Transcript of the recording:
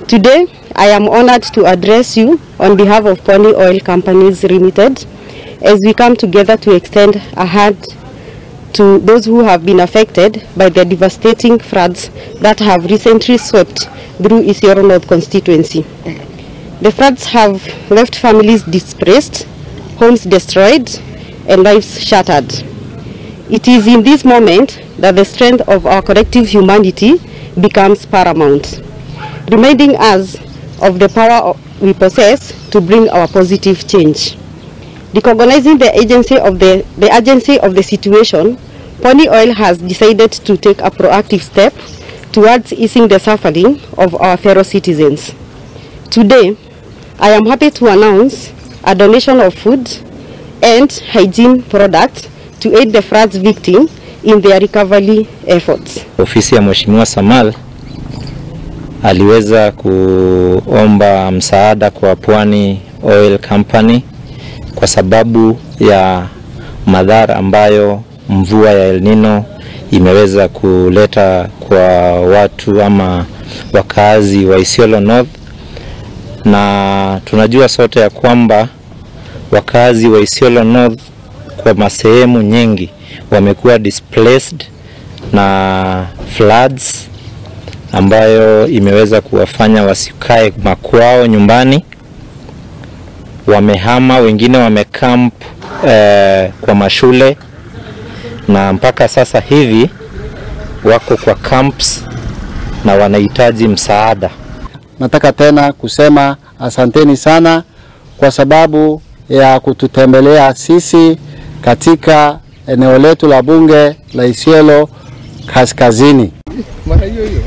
Today, I am honored to address you on behalf of Pwani Oil Companies Limited as we come together to extend a hand to those who have been affected by the devastating floods that have recently swept through Isiolo North constituency. The floods have left families displaced, homes destroyed, and lives shattered. It is in this moment that the strength of our collective humanity becomes paramount, reminding us of the power we possess to bring our positive change. Recognizing the agency of the situation, Pwani Oil has decided to take a proactive step towards easing the suffering of our fellow citizens. Today, I am happy to announce a donation of food and hygiene products to aid the floods victims in their recovery efforts. Ofisi ya Mheshimiwa Samal aliweza kuomba msaada kwa Pwani Oil Company kwa sababu ya madhara ambayo mvua ya El Nino imeweza kuleta kwa watu ama wakazi wa Isiolo North. Na tunajua sote ya kwamba wakazi wa Isiolo North kwa masehemu nyingi wamekuwa displaced na floods ambayo imeweza kuwafanya wasikae makwao nyumbani. Wamehama, wengine wamecamp kwa mashule, na mpaka sasa hivi wako kwa camps na wanahitaji msaada. Nataka tena kusema asanteni sana kwa sababu ya kututembelea sisi katika eneo letu la bunge la Isiolo Kaskazini. Mara hiyo hiyo.